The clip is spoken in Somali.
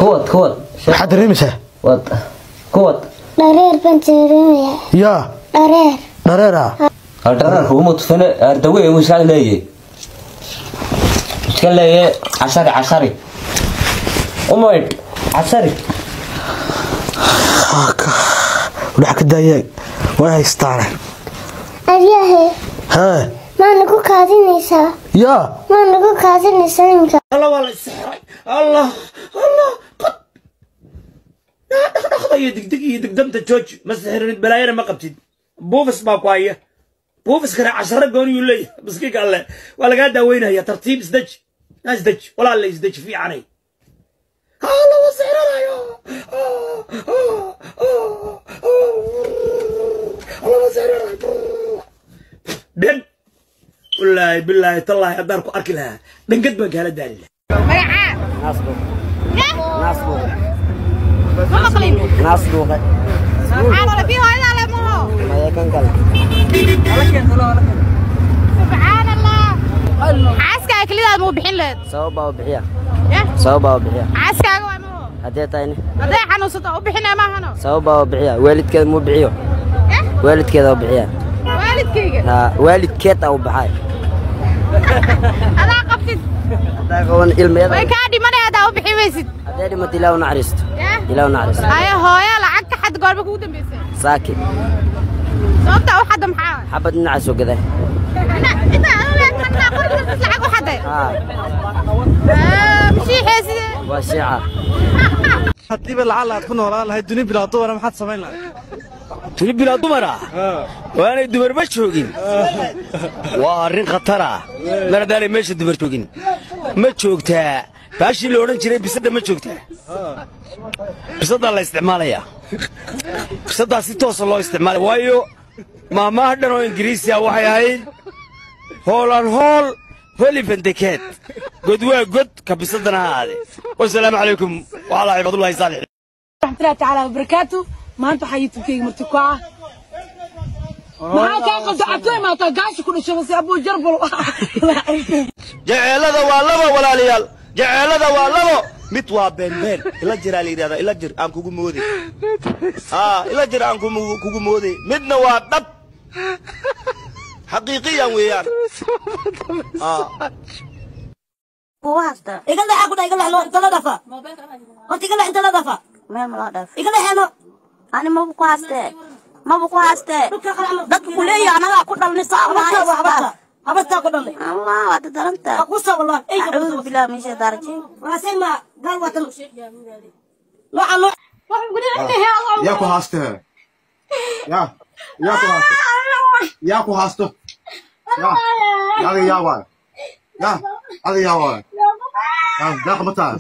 Kuwad kuwad. Maxaad dareemaysaa? Wad kuwad. Dhareer baan dareemayaa. Yaa dhareer. Dhareera dhareerka uma tufane ardawe uu iska leeyahay. Iska leeyahay casari casari. Umayd casari. Waxa ka daayay way haystaan. Aryahe. Haa. Ma nagu kaadinaysaa? Yaa ma nagu kaadinaysaa imka? Allah waa la isxiray. Allah Allah qad. Dhaqdhaqda iyo degdeg iyo degdamta jooji. Ma sixirin balaayana ma qabtid. Buufis baa ku haya. Buufiskana casharo gooniyuu leeyahay. Miskiinka alle waa lagaa daaweynaya. Tartiib isdeji. Isdeji. Walaalle isdeji fiicanay. Allah waa sixiranayo. Allah waa sixiranayo. Ben. Wallaahi billaahi tallaahi haddaan ku arki lahaa dhangad baan kaala daali lahaa. Magacaa? Naas duuqe. Yah? Naas duuqe. Ma maqlin? Naas duuqe. Maxaa loola bii hooyadaa le maho? Maya kan kale. Subxaan Allah. Xaaskaaga kelidaad ma u bixin lahayd? Sabab baa u bixiya. Yah? Sabab baa u bixiya. Xaaskaaga waa maho? Haddee tahayne. Hadday xanuunsato u bixinaya maahano? Sabab baa u bixiya. Waalidkeed muu bixiyo. Yah? Waalidkeeda u bixiya. Waalidkayga? Haa, waalidkeed aa u baxay. Adaa qabtid? Haddaa qaban ilmeeda. Way kaa dhimanaya haddaa u bixin weysid. Haddee dhimato Ilaah u naxariisto. Yah? Ilaah u naxariisto. Haya hooya lacag ka xad goorma kugu dambeysay? Saaki. Sababta u xadda maxaa waay? Xabad dhinaca soo gaday. Inta adoo leeg markaa qori kartid lacag u xadday? Haa. Mashiixee sidee? Waa shiica. Haddiiba lacala aad ku noolaan lahayd duni bilaa dumara maxaad samayn lahayd? Tuni bilaa dumara waanay dumar ma joogin. Waa arrin khatar ah. Mar haddaanay meesha dumar joogin. Ma joogtaa baashii la odhan jiray bisadda ma joogtaa? Bisaddaa la isticmaalayaa. Bisaddaa si toosa loo isticmaalaya. Waayo maahmaah dhan oo Ingiriisi ah waxay ahayd hoolan hool holifandekeed. God waa god ka bisaddana ha ahaade. Wasalaamu calaykum wacalaa cibaadullahi saalix. Raxmatullahi tacaala wabarakaatu. Maanta waxaa youtubekeyga marti ku ah maxaa kaa qabta cabtooy maata gaasha ku dhashay mase abuu jarbal. Jeceelada waa labo walaalayaal. Jeceelada waa labo. Mid waa beenbeen. Ila jiraa la yidhahdaa ila jir aan kugu mooday. Haa ila jir aan kugu mooday. Midna waa dhab. Xaqiiqiyan weeyaan. Haa. Iga leexa ku dha iga leex inta la dhafa horta iga leex inta la dhafa meel ma loo dhaaf iga leexeno ani maba ku haastee maba ku haastee dadka ku leeyahay anagaa ku dhalnay saa habastaa ku dhalnay Allah waad daranta kusa wallahi acuudu billahi min shaytaan rajiim waasay ma gaal watan nooca nooc yaa ku haastee yaa yaa ku haasto yaa ku haasto yaa adiga yaa waay yaa adiga yaa waay yaa deeqa ma tahay.